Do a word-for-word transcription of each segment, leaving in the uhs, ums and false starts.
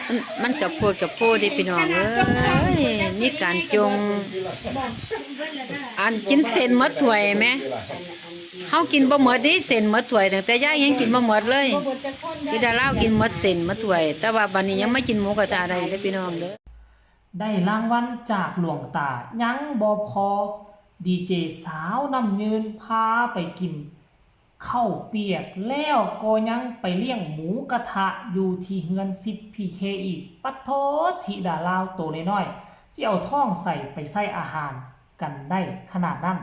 มัน มันกะโพดกะโพเด้พี่น้องเอ้ย มีการจ่ง อันกินเส้นหมดถ้วยแหม เฮากินบ่หมดเด้ เส้นหมดถ้วย ตั้งแต่ยายยังกินบ่หมดเลย ธิดาลาวกินหมดเส้นหมดถ้วย แต่ว่าบัดนี้ยังมากินหมูกระทะได้เด้อพี่น้องเด้อ ได้รางวัลจากหลวงตา ยังบ่พอ ดีเจสาวน้ำยืนพาไปกิน ข้าวเปียก แล้วก็ยังไปเลี้ยงหมูกระทะอยู่ที่เฮือนสิทธิ์พีเคอีก ปัดโธ่ ธิดาลาวโตน้อยๆ สิเอาท้องใส่ไปใส่อาหารกันได้ขนาดนั้น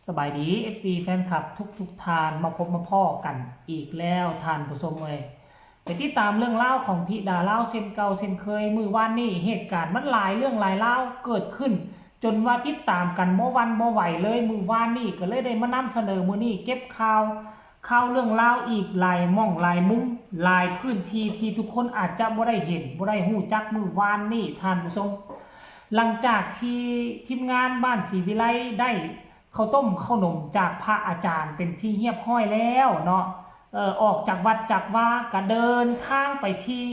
สบายดี เอฟซี แฟนคลับทุกๆท่าน มาพบมาพ้อกันอีกแล้วท่านผู้ชมเอ้ย ไปติดตามเรื่องราวของธิดาลาวเช่นเก่าเช่นเคย มื้อวานนี้เหตุการณ์มันหลายเรื่องหลายราวเกิดขึ้น จนว่าติดตามกันบ่หวั่นบ่ไหวเลย มื้อวานนี้ก็เลยได้มานำเสนอ มื้อนี้เก็บข่าว ข่าวเรื่องราวอีกหลายหม่องหลายมุม หลายพื้นที่ที่ทุกคนอาจจะบ่ได้เห็น บ่ได้ฮู้จัก มื้อวานนี้ท่านผู้ชม หลังจากที่ทีมงานบ้านศรีวิไลได้ข้าวต้มข้าวหนมจากพระอาจารย์เป็นที่เรียบร้อยแล้วเนาะ เอ่อ ออกจากวัดจากวาก็เดินทางไปที่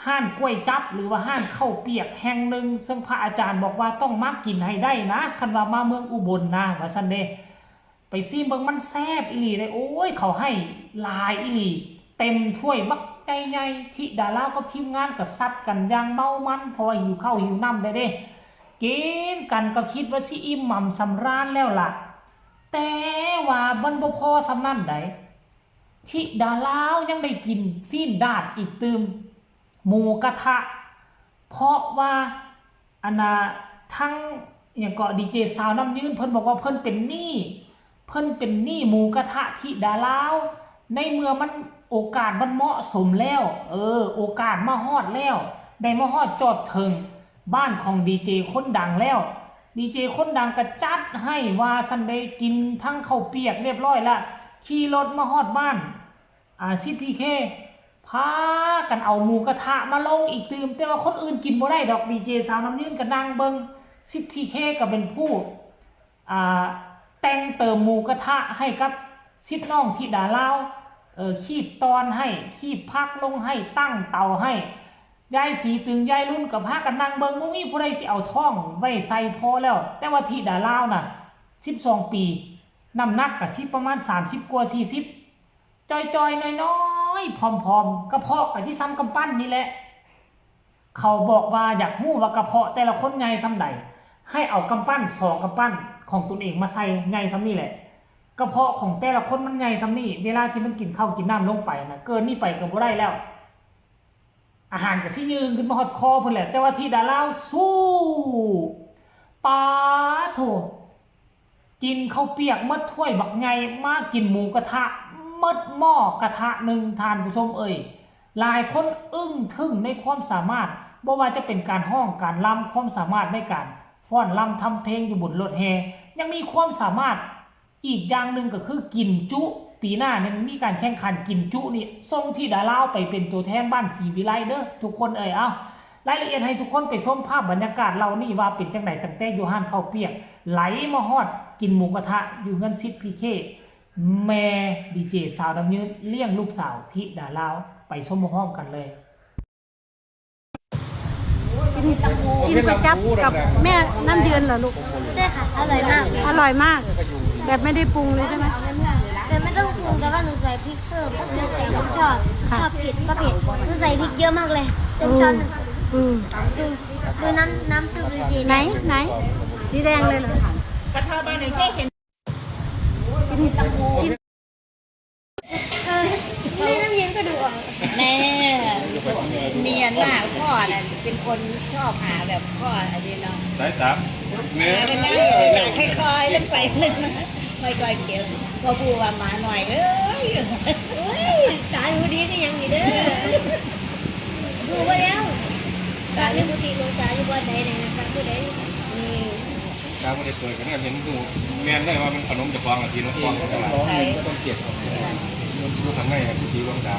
ร้านก๋วยจั๊บหรือว่าร้านข้าวเปียกแห่งหนึ่ง ซึ่งพระอาจารย์บอกว่าต้องมากินให้ได้นะ คันว่ามาเมืองอุบลนะ ว่าซั่นเด้ ไปซิมเบิ่งมันแซ่บอีหลีเด้ โอ้ย เขาให้หลายอีหลี เต็มถ้วยบักใหญ่ๆ ธิดาลาวกับทีมงานก็ซัดกันอย่างเมามัน เพราะว่าหิวข้าวหิวน้ำได้เด้ กินกันก็คิดว่าสิอิ่มหนำสำราญแล้วล่ะ แต่ว่ามันบ่พอส่ำนั้นใด ธิดาลาวยังได้กินซี้นด้านอีกตื่ม หมูกระทะ เพราะว่า อันน่ะ ทั้ง อิหยังเกาะ ดีเจสาวน้ำยืน เพิ่นบอกว่าเพิ่นเป็นหนี้ เพิ่นเป็นหนี้หมูกระทะธิดาลาว ในเมื่อมันโอกาสมันเหมาะสมแล้ว เออ โอกาสมาฮอดแล้ว ได้มาฮอดจอดถึงบ้านของดีเจคนดังแล้ว ดีเจคนดังก็จัดให้ว่าซั่นเด้ กินทั้งข้าวเปียกเรียบร้อยละ ขี่รถมาฮอดบ้าน อ่า สิทธิ์พีเค พากันเอาหมูกระทะมาลงอีกตื่ม แต่ว่าคนอื่นกินบ่ได้ดอก ดีเจสาวน้ำยืนก็นั่งเบิ่ง สิทธิ์พีเคก็เป็นผู้ อ่า แต่งเติมหมูกระทะให้กับสิทธิ์น้องธิดาลาว เออ คีบตอนให้ คีบผักลงให้ ตั้งเตาให้ ยายศรีตึง ยายรุ่นก็พากันนั่งเบิ่ง บ่มีผู้ใดสิเอาท้องไว้ใส่พอแล้ว แต่ว่าธิดาลาวน่ะ สิบสองปี น้ำหนักก็สิประมาณสามสิบกว่า สี่สิบ จ่อยๆ น้อยๆ ผอมๆ กระเพาะก็สิส่ำกำปั้นนี่แหละ เขาบอกว่าอยากฮู้ว่ากระเพาะแต่ละคนใหญ่ส่ำใด ให้เอากำปั้นสองกำปั้นของตนเองมาใส่ ใหญ่ส่ำนี่แหละ กระเพาะของแต่ละคนมันใหญ่ส่ำนี่ เวลาที่มันกินข้าวกินน้ำลงไปนะ เกินนี่ไปก็บ่ได้แล้ว อาหารก็สิยื่นขึ้นมาฮอดคอพุ้นแหละ แต่ว่าธิดาลาวสู้ ปาโถ กินข้าวเปียกหมดถ้วยบักใหญ่ มากินหมูกระทะหมดหม้อกระทะหนึ่ง ท่านผู้ชมเอ่ย หลายคนอึ้งทึ่งในความสามารถ บ่ว่าจะเป็นการฮ้องการรำ ความสามารถในการฟ้อนรำทำเพลงอยู่บนรถแห่ ยังมีความสามารถ อีกอย่างหนึ่งก็คือกินจุ ปีหน้าเนี่ยมันมีการแข่งขันกินจุนี่ ส่งธิดาลาวไปเป็นตัวแทนบ้านศรีวิไลเด้อทุกคนเอ่ย เอ้า รายละเอียดให้ทุกคนไปชมภาพบรรยากาศเหล่านี้ว่าเป็นจั่งใด ตั้งแต่อยู่ร้านข้าวเปียก ไหลมาฮอดกินหมูกระทะอยู่เฮือนสิทธิ์พีเค แม่ดีเจสาวน้ำยืนเลี้ยงลูกสาวธิดาลาว ไปชมพร้อมๆ กันเลย กินก๋วยจั๊บกับแม่น้ำยืนเหรอลูก ใช่ค่ะ อร่อยมาก อร่อยมาก แบบไม่ได้ปรุงเลยใช่ไหม แต่ไม่ต้องปรุง แต่ว่าหนูใส่พริกเพิ่ม แล้วแต่คนชอบ ค่ะ ชอบเผ็ดก็เผ็ด หนูใส่พริกเยอะมากเลย เต็มช้อนหนึ่ง อืม ดู ดูน้ำ น้ำซุปดูสิ ไหน ไหน สีแดงเลยเหรอ กระทะบ้านไหนเจ๊เห็น กิน เออ แม่น้ำเย็นก็ดูออก แม่ เนียนมาก พ่อน่ะเป็นคนชอบหาแบบพ่ออันนี้เนาะ สายตา แม่ เป็นไง ค่อยๆ เล่นไปเล่นมา ค่อยๆ เก็บ พอพูดว่าหมาหน่อย เอ้ย เฮ้ย ตาดูดีก็ยังดีเด้อ ดูว่าแล้ว ตาดูดี หลวงตาอยู่วัดใดไหนนะคะ ผู้ใด อืม ตาบ่ได้เปิดก็ได้เห็นดู แม่นได้ว่ามันขนมเจ้าของอะ ที่นกฟอง เองก็ต้องร้อง ใช่ ก็ต้องเก็บ อยู่ข้างในอะ ที่หลวงตา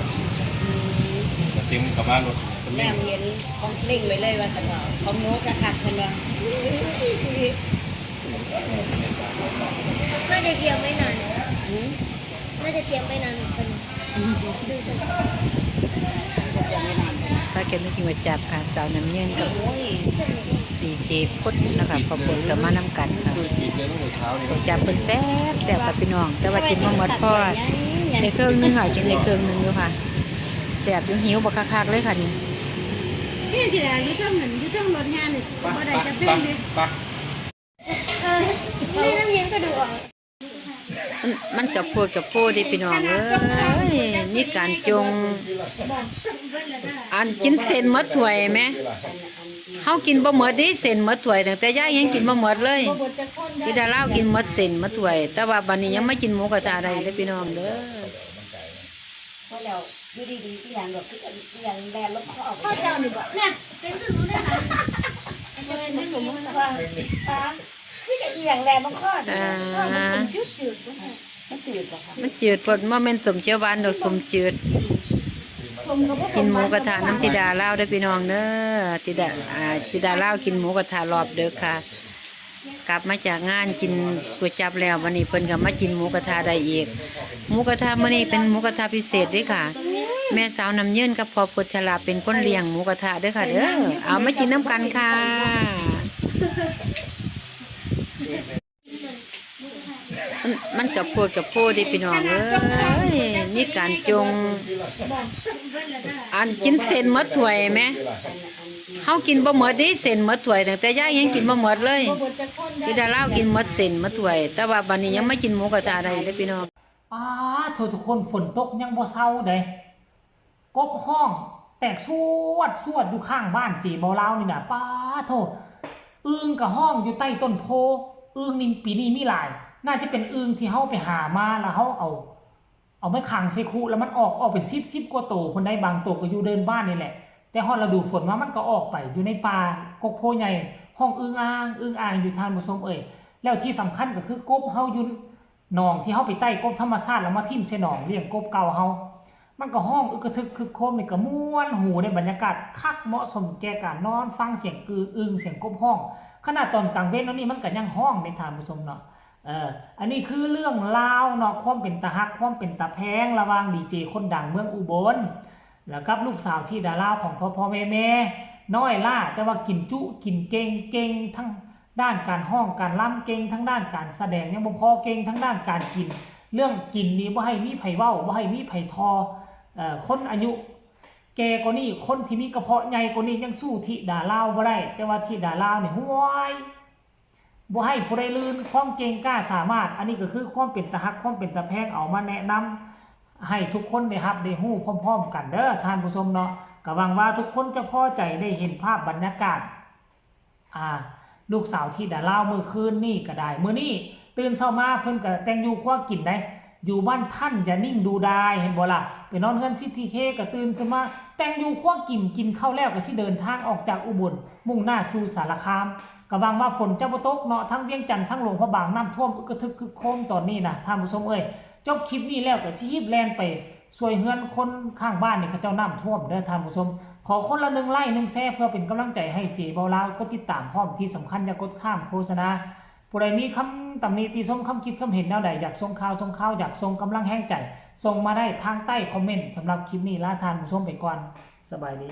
อืม ก็เต็มกระบะรถ แนมเห็นของเล่งไว้เลยว่าซั่นเนาะ ของหนูก็คักเพิ่นว่า น่าจะเตรียมไว้นาน หืม น่าจะเตรียมไว้นานเหมือนกัน ดูสิ เตรียมไว้ แกไม่กินก๋วยจั๊บค่ะ สาวน้ำเงินกับดีเจพุทธนะคะ พอพุทธก็มานำกันค่ะก๋วยจั๊บเพิ่นแซ่บแซ่บค่ะพี่น้อง แต่ว่ากินบ่หมดเพราะว่าในเครื่องนึงค่ะ กินในเครื่องนึงอยู่ค่ะ แซ่บอยู่ หิวบักคักๆเลยค่ะนี่ นี่สิล่ะ อยู่เทิงนั่น อยู่เทิงรถแห่นี่ บ่ได้จะเพ่งเด้ เออ ไม่น้ำเย็นก็ดูออก มันมันกับโพดกับโพดเด้พี่น้องเอ้ย มีการจง อันกินเส้นหมดถ้วยแหม เฮากินบ่หมดเด้ เส้นหมดถ้วย ตั้งแต่ยายยังกินบ่หมดเลย ธิดาลาวกินหมดเส้นหมดถ้วย แต่ว่าบัดนี้ยังมากินหมูกระทะได้เด้อพี่น้องเด้อ พอแล้ว อยู่ดีๆ อีหยังดอก คืออีหยังแล่นลงคอ พ่อเจ้านี่บ่ เนี่ย เป็นคือรู้ได้ไง เออ มันมีมันว่า ตา คือจะอีหยังแล่นลงคอนี่ อ่า มันเป็นจืดๆ มันจืดบ่คะ มันจืดโพด บ่แม่นส้มเขียวหวานดอก ส้มจืด ส้มก็บ่ กินหมูกระทะนำธิดาลาวเด้อพี่น้องเด้อ ธิดา อ่า ธิดาลาวกินหมูกระทะรอบดึกค่ะ กลับมาจากงานกินก๋วยจั๊บแล้ว วันนี้เพิ่นก็มากินหมูกระทะได้อีก หมูกระทะมื้อนี้เป็นหมูกระทะพิเศษเด้อค่ะ แม่สาวน้ำเยินกับพ่อพุทธลาเป็นคนเลี้ยงหมูกระทะเด้อค่ะเด้อ เอามากินนำกันค่ะ มันมันกับโพดกับโพดเด้พี่น้องเอ้ย มีการจง อันกินเส้นหมดถ้วยแหม เฮากินบ่หมดเด้ เส้นหมดถ้วย ตั้งแต่ยายยังกินบ่หมดเลย ธิดาลาวกินหมดเส้นหมดถ้วย แต่ว่าบัดนี้ยังมากินหมูกระทะได้เด้อพี่น้อง ป๊าดโธ่ ทุกคน ฝนตกยังบ่เซาเด้ กบฮ้องแตกสวดสวดอยู่ข้างบ้านเจ๊เบาลาวนี่น่ะ ป๊าดโธ่ อึ่งก็ฮ้องอยู่ใต้ต้นโพ อึ่งนี่ปีนี้มีหลาย น่าจะเป็นอึ่งที่เฮาไปหามาแล้วเฮาเอา เอาไว้ขังใส่คุแล้วมันออก ออกเป็นสิบ สิบกว่าโตพุ้นได้ บางโตก็อยู่เดินบ้านนี่แหละ แต่ฮอดฤดูฝนมามันก็ออกไปอยู่ในป่ากกโพใหญ่ ฮ้องอึ่งอ่าง อึ่งอ่างอยู่ท่านผู้ชมเอ้ย แล้วที่สำคัญก็คือกบเฮาอยู่หนองที่เฮาไปไต่กบธรรมชาติแล้วมาถิ่มใส่หนองเลี้ยงกบเก่าเฮา มันก็ฮ้องอึกกระทึกคึกโครมนี่ก็ม่วนหูได้ บรรยากาศคักเหมาะสมแก่การนอนฟังเสียงอึ่ง อึ่ง เสียงกบฮ้อง ขนาดตอนกลางเว้นแล้วนี่มันก็ยังฮ้องเด้ท่านผู้ชมเนาะ เออ อันนี้คือเรื่องราวเนาะ ความเป็นตาฮัก ความเป็นตาแพงระหว่างดีเจคนดังเมืองอุบล แล้วกับลูกสาวธิดาลาวของพ่อพ่อแม่แม่ น้อยล่า แต่ว่ากินจุกินเก่ง เก่งทั้งด้านการฮ้องการรำ เก่งทั้งด้านการแสดง ยังบ่พอ เก่งทั้งด้านการกิน เรื่องกินนี่บ่ให้มีไผเว้า บ่ให้มีไผทอ เอ่อ คนอายุแก่กว่านี้ คนที่มีกระเพาะใหญ่กว่านี้ยังสู้ธิดาลาวบ่ได้ แต่ว่าธิดาลาวนี่ ห้วย บ่ให้ผู้ใดลื่นความเก่งกล้าสามารถ อันนี้ก็คือความเป็นตาฮัก ความเป็นตาแพง เอามาแนะนำให้ทุกคนได้รับได้รู้พร้อมๆกันเด้อท่านผู้ชมเนาะ ก็หวังว่าทุกคนจะพอใจได้เห็นภาพบรรยากาศ อ่า ลูกสาวธิดาลาวมื้อคืนนี้ก็ได้ มื้อนี้ตื่นเช้ามาเพิ่นก็แต่งอยู่ครัวกินได้ อยู่บ้านท่านอย่านิ่งดูดาย เห็นบ่ล่ะ ไปนอนเฮือน สิบพีเค ก็ตื่นขึ้นมา แต่งอยู่ครัวกิน กินข้าวแล้วก็สิเดินทางออกจากอุบล มุ่งหน้าสู่สารคาม ก็หวังว่าฝนจะบ่ตกเนาะ ทั้งเวียงจันทน์ทั้งหลวงพระบางน้ำท่วมอึกกระทึกคึกโครมตอนนี้นะท่านผู้ชมเอ้ย จบคลิปนี้แล้วก็สิรีบแล่นไปช่วยเฮือนคนข้างบ้านนี่เขาเจ้าน้ำท่วมเด้อท่านผู้ชม ขอคนละหนึ่งไลค์หนึ่งแชร์เพื่อเป็นกำลังใจให้เจ๊เบาลาว กดติดตามพร้อม ที่สำคัญอย่ากดข้ามโฆษณา ผู้ใดมีคำตำหนิติชม คำคิดคำเห็นแนวใด อยากส่งข่าวส่งข่าว อยากส่งกำลังแฮงใจ ส่งมาได้ทางใต้คอมเมนต์ สำหรับคลิปนี้ลาท่านผู้ชมไปก่อน สบายดี